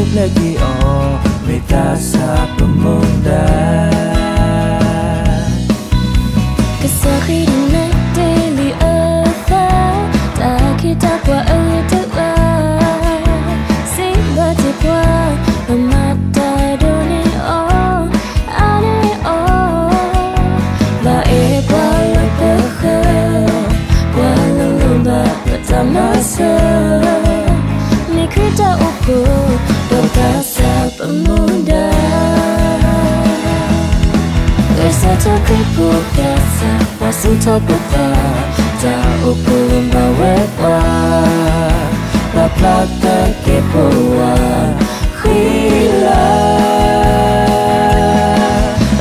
ပူၤဖျဲးက့ၤအီၤ မ့ၢ်သးစၢ်ပမူဒါ. ကစၢ်ခရံာ်ဒုးနဲၣ်တ့ၢ်လံအသး, တၢ်ခ့တၢ်ပှၤအဂ့ၤတဂၤ, စံးဘၣ်တ့ၢ်ပှၤ, ပမၤတၢ်ဒိးန့ၢ်အီၤ, အါန့ၢ်အီၤ, ဘၣ်အဲၣ်ပှၤလၢပဃၢၤ, ပှၤလၢလိၣ်ဘၣ်ပတၢ်မၤစၢၤ, မ့ၢ်ခရံာ်တၢ်အိၣ်ဖှိၣ်, ဒီးသးစၢ်ပမူဒါ. ပစံးထီၣ်ခရံာ်ဖိသးစၢ်, ပှၤစံးထီၣ်ပသး, တၢ်အိၣ်ဖှိၣ်လိၣ်ဘၣ်ဝဲပှၤ, ပာ်ဖျါသကဲးပဝး, ဃံလၤ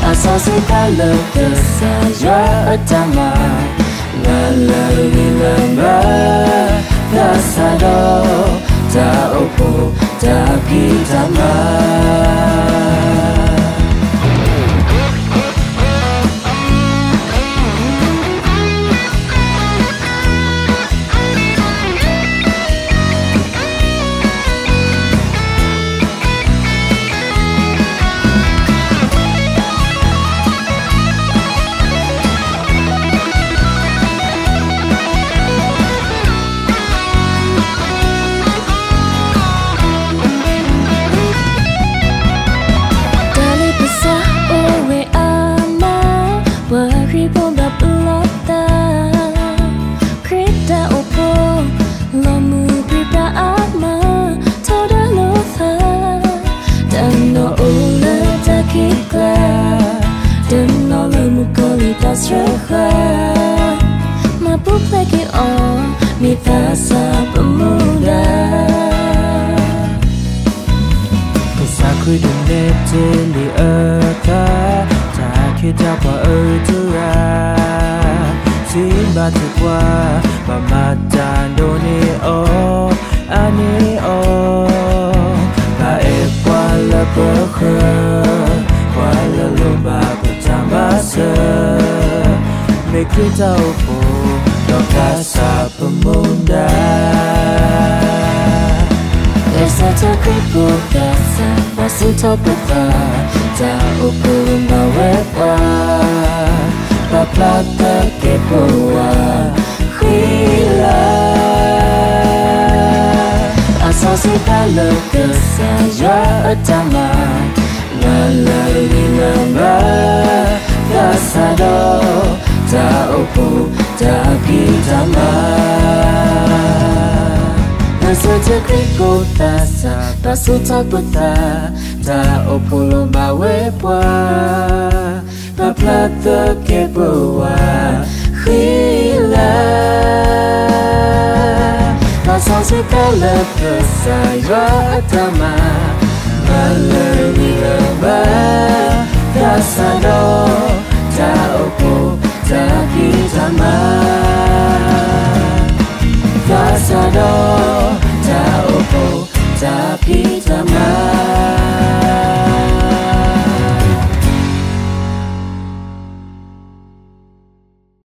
အစီဆှံသးလၢကစၢ်ယွၤအတၢ်မၤ, မၤလၢဂံၢ်လၢဘါ, သးစၢ်ဒီး, တၢ်အိၣ်ဖှိၣ်, တၢ်ဖံးတၢ်မၤ. တၢ်လ့ပစီအိၣ်ဝဲအါမး, ပှၤခရံာ်ဖိဘၣ်ပလီၢ်သး, ခရံာ်တၢ်အိၣ်ဖှိၣ်, လီၤမုၢ်ပြံပြါအါမး, ထီဒါလိာ်သး, တနီၤအိၣ်လၢတၢ်ခံးကျါ, တနီၤလၢမုၣ်ကီၤလံၢ်တၢ်စှၤဃာ်, မၤပူၤဖျဲးက့ၤအီၤ, မ့ၢ်သးစၢ်ပမူဒါ. ကစၢ်ခရံာ်ဒုးနဲၣ်တ့ၢ်လံအသး, တၢ်ခ့တၢ်ပှၤအဂ့ၤတဂၤ, စံးဘၣ်တ့ၢ်ပှၤ, ပမၤတၢ်ဒိးန့ၢ်အီၤ, အါန့ၢ်အီၤ, ဘၣ်အဲၣ်ပှၤလၢပဃၢၤ, ပှၤလၢလိၣ်ဘၣ်ပတၢ်မၤစၢၤ, မ့ၢ်ခရံာ်တၢ်အိၣ်ဖှိၣ်, ဒီးသးစၢ်ပမူဒါ. ပစံးထီၣ်ခရံာ်ဖိသးစၢ်, ပှၤစံးထီၣ်ပသး, တၢ်အိၣ်ဖှိၣ်လိၣ်ဘၣ်ဝဲပှၤ, ပာ်ဖျါသကဲးပဝး, ဃံလၤ အစီဆှံသးလၢကစၢ်ယွၤအတၢ်မၤ, မၤလၢဂံၢ်လၢဘါ, သးစၢ်ဒီး, တၢ်အိၣ်ဖှိၣ်, တၢ်ဖံးတၢ်မၤ. ပစံးထီၣ်ခရံာ်ဖိသးစၢ်, ပစံးထီၣ်ပသး, တၢ်အိၣ်ဖှိၣ်လိၣ်ဘၣ်ဝဲပှၤ, ပာ်ဖျါသကဲးပဝး, ဃံလၤ သးစီဆှံသးလၢကစၢ်ယွၤအတၢ်မၤ, မၤလၢဂံၢ်လၢဘါ, သးစၢ်ဒီး, တၢ်အိၣ်ဖှိၣ်, တၢ်ဖံးတၢ်မၤ, သးစၢ်ဒီး, တၢ်အိၣ်ဖှိၣ်, တၢ်ဖံးတၢ်မၤ.